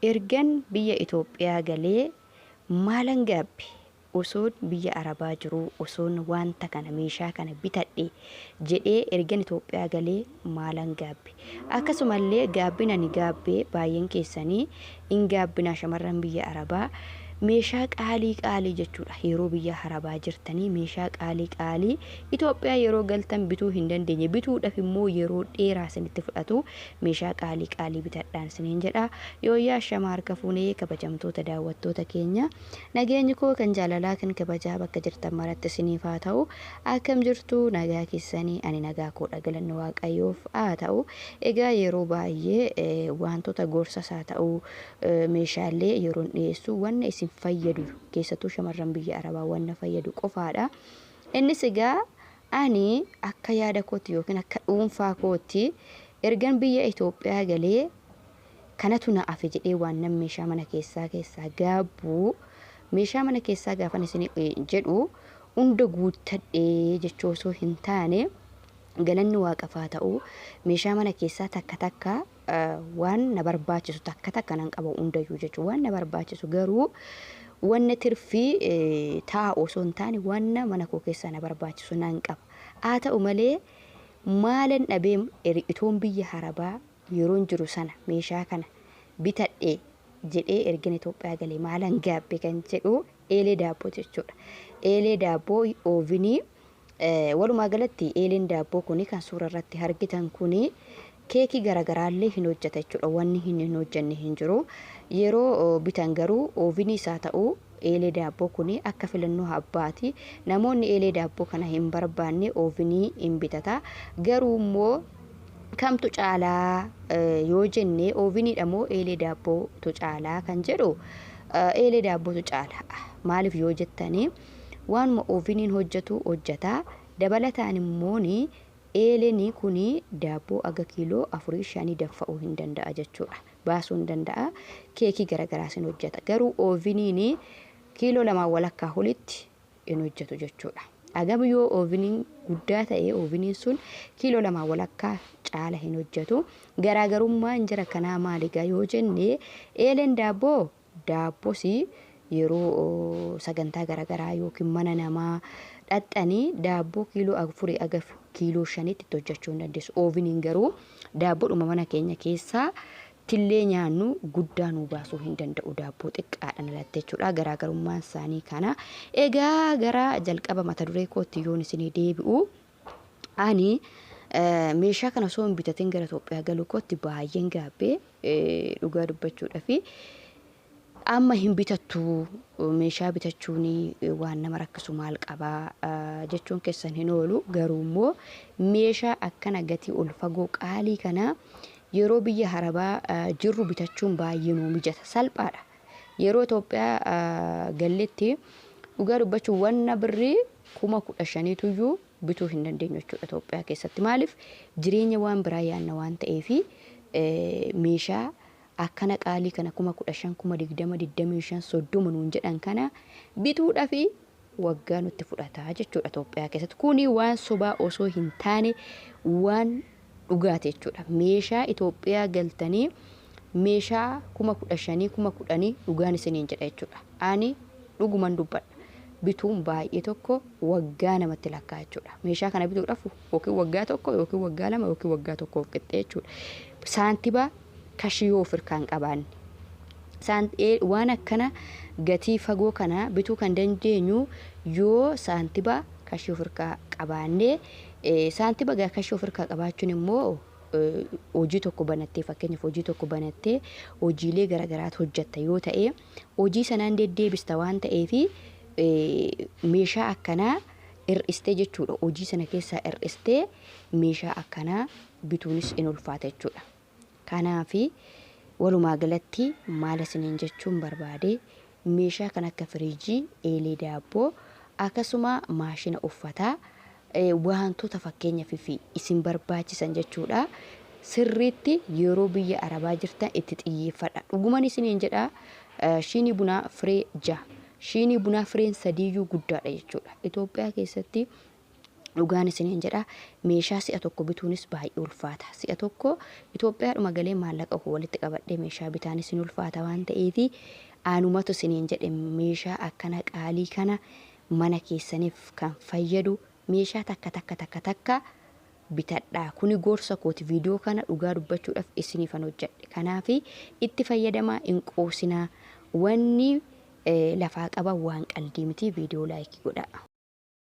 Ergan biyya Itoophiyaa galee maalan gaabbe? Osoon biyya Arabaa jiruu osoon wanta kana meeshaa kana bitadhe jedhee ergan Itoophiyaa galee maalan gaabbe? Akkasumallee gaabbin ani gaabbe baay'een keessanii in gaabbinaa shamarran biyya Arabaa meeshaa qaalii qaalii jechuudha. Yeroo biyya Arabaa jirtanii meeshaa qaalii qaalii Itoophiyaa yeroo galtan bituu hin dandeenye, bituudhaaf immoo yeroo dheeraa isinitti fudhatu meeshaa qaalii qaalii bitadhaan isiniin jedha. Yooyyaa shama harka fuunee kabajamtoota daawwattoota keenya, nageenyi koo kan jaalalaa kan kabajaa bakka jirtan maratti isiniif haa ta'u. Akkam jirtu, nagaa keessanii? Ani nagaa koodha, galanni Waaqayyoof haa ta'u. Egaa yeroo baay'ee wantoota gorsas haa ta'u meeshaalee yeroon dhiyeessu wanna isin fayyadu, keessattuu shamarran biyya Arabaa wanna fayyadu qofaadha. Innis egaa ani akka yaada kootti yookiin akka dhuunfaa kootti ergan biyya Itoophiyaa galee kanatu na hafe jedhee waan nan meeshaa mana keessaa keessaa gaabbuu, meeshaa mana keessaa gaafan isin jedhu hunda guuttadhee jechuu osoo hin taane, galanni Waaqaaf haa ta'u, meeshaa mana keessaa takka takka waan na barbaachisu takka takka nan qaba hundayyuu jechuudha. Waan na barbaachisu garuu wanna tirfii taa'u osoo hin taane wanna mana koo keessaa na barbaachisu nan qaba. Haa ta'u malee maalan dhabee itoon biyya Arabaa yeroon jiru sana meeshaa kana bitadhe jedhee ergan Itoophiyaa galee maalan gaabbe kan jedhu eelee daabboo jechuudha. Eelee daabboo, ovenii, walumaa galatti eeleen daabboo kuni kan suura irratti argitan kuni keekii garaagaraallee hin hojjeta jechuudha. Wanni hin hojjenne hin jiru. Yeroo bitan garuu ovenii isaa ta'u eelee daabboo kuni akka filannoo abbaati. Namoonni eelee daabboo kana hin barbaanne ovenii hin bitata. Garuu immoo kamtu caalaa yoo jenne, oveniidha moo eelee daabbootu caalaa kan jedhu, eelee daabbootu caala. Maaliif yoo jettanii, waanuma oveniin hojjetu hojjeta. Dabalataan immoo eeleen kuni daabboo aga kiiloo 4 5 danfa'uu hin danda'a jechuudha. Baasuu hin danda'a. Keekii garagaraas hin hojjeta. Garuu oveniin kiiloo 2 walakkaa olitti hin hojjetu jechuudha. Agam yoo oveniin guddaa ta'e oveniin sun kiiloo 2 walakkaa caala hin hojjetu. Garaagarummaan jira kanaa maaligaa yoo jenne, eeleen daabboo daabboos yeroo sagantaa garaagaraa yookiin mana namaa dhaxxanii daabboo kiiloo 4 aga kiiloo 5tti itti hojjechuu hin dandeessu. Oveniin garuu daabboodhuma mana keenya keessaa tillee nyaannu guddaa nu baasuu hin danda'u, daabboo xiqqaadhaan alatti jechuudha. Garaagarummaan isaanii kana. Egaa gara jalqaba mata duree kootti yoon isinii deebi'u, ani meeshaa kana osoo hin bitatin gara Itoophiyaa galuu kootti baay'een gaabbee dhugaa dubbachuudhaafi. Amma hin bitattu, meeshaa bitachuun waan nama rakkisu maal qabaa jechuun keessan hin oolu. Garuu immoo meeshaa akkana gatii ol fagoo qaalii kana yeroo biyya Arabaa jirru bitachuun baay'ee nuu mijata, salphaadha. Yeroo Itoophiyaa galletti dhugaa dubbachuun wanna birrii 15,000tuyyuu bituu hin dandeenyu jechuudha Itoophiyaa keessatti. Maaliif? Jireenya waan biraa yaanna waan ta'eefi meeshaa akkana qaalii kana 15,000, 20,000, 25, 30 nuun jedhan kana bituudhaafi waggaa nutti fudhata jechuudha Itoophiyaa keessatti. Kuni waan sobaa osoo hin taane waan dhugaati jechuudha. Meeshaa Itoophiyaa galtanii meeshaa 15,000, 10,000 dhugaan isiniin jedha jechuudha. Ani dhuguman dubbadha. Bituun baay'ee tokko waggaa namatti lakkaa jechuudha. Meeshaa kana bituudhaaf yookiin waggaa 1 yookiin waggaa 2 yookiin waggaa 1f qixxee jechuudha. Saantiba kashii yoo of hirkaa hin qabaanne. Waan akkana gatii fagoo kana bituu kan dandeenyu yoo saantiba kashii of hirkaa qabaanne. Saantiba kashii of hirkaa qabaachuun immoo hojii tokko banattee, fakkeenyaaf hojii tokko banattee hojiilee garaagaraatu hojjetta yoo ta'e, hojii sanaan deddeebista waan ta'eefi meeshaa akkanaa hir'istee jechuudha. Hojii sana keessaa hir'istee meeshaa akkanaa bituunis in ulfaata jechuudha. Kanaafi walumaa galatti maal isiniin jechuun barbaade, meeshaa kan akka firiijii, eelee daabboo, akkasuma maashina uffataa, wantoota fakkeenyaaf fi isin barbaachisan jechuudha. Sirriitti yeroo biyya Arabaa jirtan itti xiyyeeffadha. Dhuguman isiniin jedha, shiinii bunaa firee 6. Shiinii bunaa fireen sadiiyyuu guddaadha jechuudha. Itoophiyaa keessatti Dhugaan isiniin jedha, meeshaa si'a tokko bituunis baay'ee ulfaata. Si'a tokko Itoophiyaadhuma galee maallaqa koo walitti qabadhee meeshaa bitaanis hin ulfaata waan ta'eef, anumatu isiniin jedhe, meeshaa akkana qaalii kana mana keessaniif kan fayyadu meeshaa takka takka takka takka bitadhaa. Kuni gorsa kooti. Viidiyoo kana dhugaa dubbachuudhaaf isiniifan hojjedhe. Kanaaf itti fayyadamaa, hin qoosinaa. Wanni lafaa qaban waan qaldii miti. Viidiyoo like godhaa.